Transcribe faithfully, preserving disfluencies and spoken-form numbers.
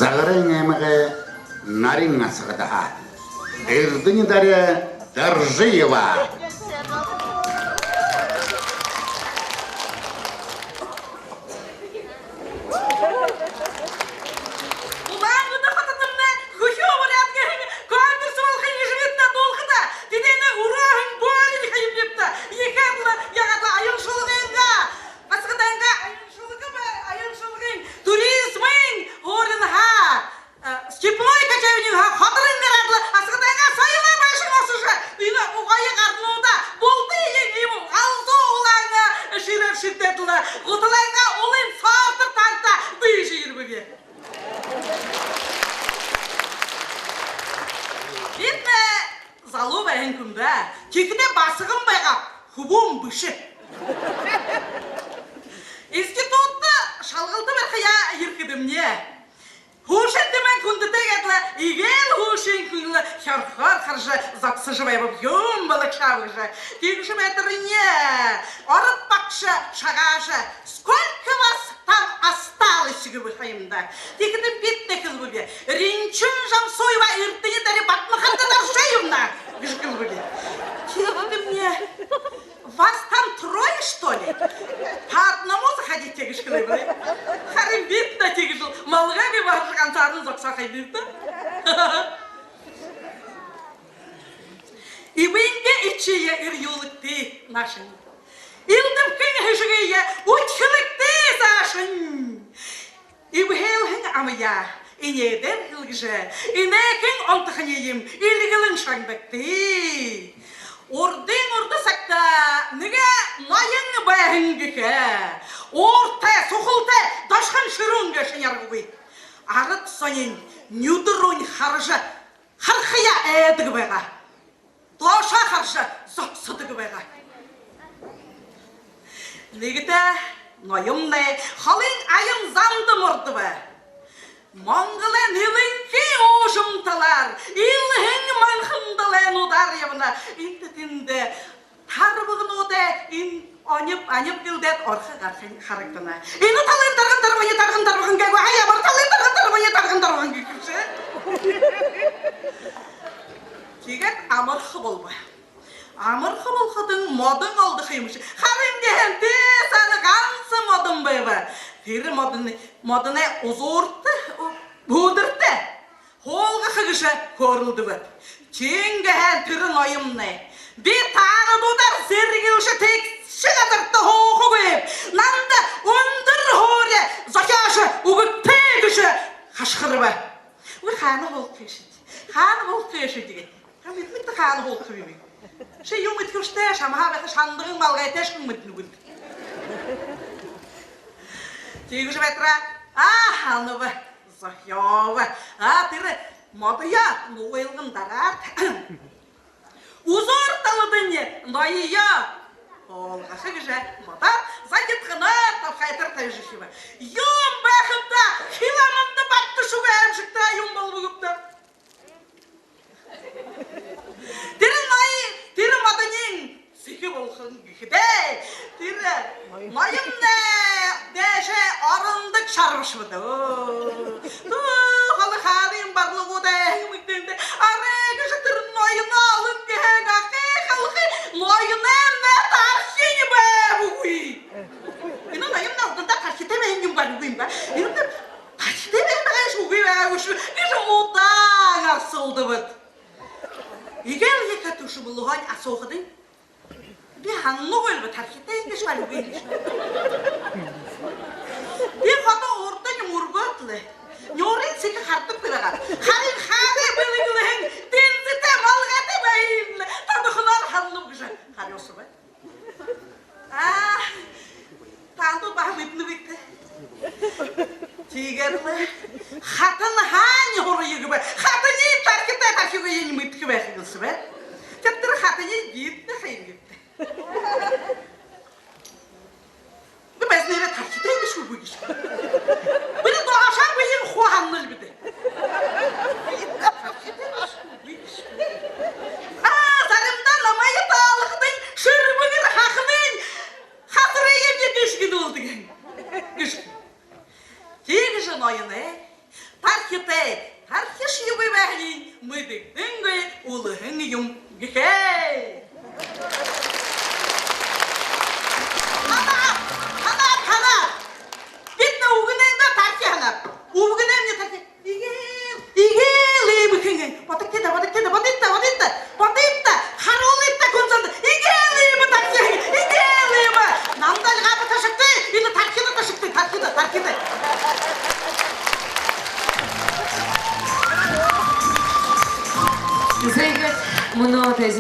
Загарайн аймагай Нарин Асагадаһаа Эрдэни Дарья Доржиева. Улаан-Үдэ хотодомнай хүхюу буряад гэһэн конкурс болохонь, эжымни дуулхада, тэдэнэй үрөөһэн бөөринь хаям бибта. Ехээр лэ яагаад лэ аяншалгынгаа, Асагадайнгаа аяншалга бэ, аяншалгын туризмын һууринһаа, э, степной кочевьнинһаа ходорон гараад лэ, Асагадайнгаа соёлой байшан осожо, энэ угай гарнуудаа бултыень иимэ галзуу улаан шэрээр шэрдээд лэ, гуталайнгаа улын сортор таанадта бэшэ ербэбэ. Бидэ, э, залуу байһан хүн даа. Тиихэдээ басаган байгааб, хүбүүн бэшэ. Институдта шалгалта барихаяа ерэхэдэмни, һуушан дэмэн хүндэтэй гээд лэ, иигээд һуушан хүн лэ хёрхоор хаража зогсожо байбаб, юун бологшооб гэжэ. Тиигэжэ байтарни ород багша шагаажа: «Сколько вас там осталось?» — гэбэ хаям даа. Тиихэдэнь би тиигээд хэлэбэб: «Ринчун Жамсуева, Эрдэни Дарья, Бадмаханда Доржиевна», — гэжэ хэлэбэб. Тиихэдэмни: «Вас там трое, что ли? По одному заходите», — гэжэ хэлэбэб. Харин би тиигээд лэ малгай бэшэжэ, гансааран зогсоо ха юм даа. Эбэйнгээ эшэгээ эрьюулэгты, наашань. Элдэбхэн хэшэгые үдхэлэгты, саашань. Эбхэлһэн амаяа энеэдээр хэлгэжэ, энеэхэн онтохонь юм эльгэлэн шагнагты. Урдын урда сагта нэгэ ноён байһан гэхэ. Ууртай, сухалтай, дошхон шэрүүн гээшэ, аргагүй. Арад зониинь нюдэ руунь хаража, харахаяа айдаг байгаа. Доошоо хаража зогсодог байгаа. Нэгэтэ ноёмнай холын аян замда мордобо. Монголой нилэнхы уужам талаар, элһэн манхан далайнуудаар ябана. Эндэ тэндэ тарбаганууд энэ ониб, аниб гэлдээд орохо гарахань харагдана. Энэ талын тарган тарбагань, тарган тарбаган гээгүй, ай, ямар талын тарган тарбагань, тарган тарбаган гээгүй шэ. Тиигээд амарха болобо. Амарха болоходонь модон олдохо юм шэ. Харин гэһэн, тээ, саана ганса модон байба. Тэрэ модоной, модоной узуурта, үүдэртэ һуулгаха гэжэ хөөрэлдэбэ. Тиин гэһэн тэрэ ноёмнай: «Би таанадуудаар зэргэлжэ тэгшэ газарта һуухагүйб. Намда үндэр һуури зохёожо үгэгты», — гэжэ хашхарба. «Үгы, хаана һуулха гээшэб? Хаана һуулха гээшэб?» — гээд. «Ха, мэдэнэгүйб хаана һуулхабиб. Ши юу мэдэхэбши, шамһаа баһа шандаган малгайтайшье хүн мэдэнэгүйб». Тиигэжэ байтараа, аа, һанаба, зохёобо. Аа, тэрэ модоёо нугайлган дараад, узуур таладань ноёо һуулгаха гэжэ бодоод, захидханаар табхайтар табижархиба. Юун байхаб даа, хилэ аманда багташагүй аймшагтай юун болобо гүб даа. Тэрэ ноён, тэрэ модониинь сэхэ болохонь гэхэдээ, тэрэ ноёмнай дээшээ орондог шарбашаба даа. Түү, холо хаанын барлагуудаа һэмэгдэнтэй. Арай гэжэ тэрэ ноёноо олонгүй гэһэн, ахай халхы, ноёноймнай тархинь байбагүй. Энэ ноёмнай урдандаа тархитай байһан юм гү, үгы юм гү? Энэ тархитай байһан байгаа шү, үгы байгаа шү гэжэ удаан арсалдабад. Иигээд лэ ехэ түшэмэлһөөнь асуухадань: «Би һананагүйлби, тархитай юм гээшэ гү, үгы юм гээшэ». Би ходо урдань мүргөөд лэ, нюурынь сэхэ харадаг байгаа. Харин хаанай бэлэглэһэн дэнзэтэй малгайтай байһыень лэ тодохоноор һананаб гэжэ харюусаба. Аа, таанадууд баһа мэдэнэ бэзэ. Тиигээд лэ хатанһаань һурая гэбэ. Хатаниинь тархитай тархигүйень мэдэхэ байха гэлсэбэ. Тиигээд тэрэ хатаниинь би тээ, ха юм гээд. Бэ, байза, нээрээ тархитай гээшэ гү, үгы гээшэ гү? Бидэ доошоо бэеэ хуу һананал бидэ. Аа, заримдаа намайе таалахадань, шэрбэгэр хахадань, хасарые би гээшэ гэнэ болдог юм гээшэ. Тиигэжэ ноёнойнь Тархитай, тархишьегүй байһыень мэдэгдэнгүй үлэһэн юм гэхэ. Һанааб, һанааб, һанааб. Бидэ үгэнэймнай тархи, һанааб. Үгэнэймнай тархи. Игээл, игээл иимэ хэн. Бодогты даа, бодогты даа, бодыт даа, бодыт даа. Бодыт даа, харуулыт даа хүн зондо. Игээл иимэ тархи, игээл иимэ. Намда альгааба ташагты, энэ тархида ташагты, тархида, тархида. Зэ, иигээд мүнөө тээ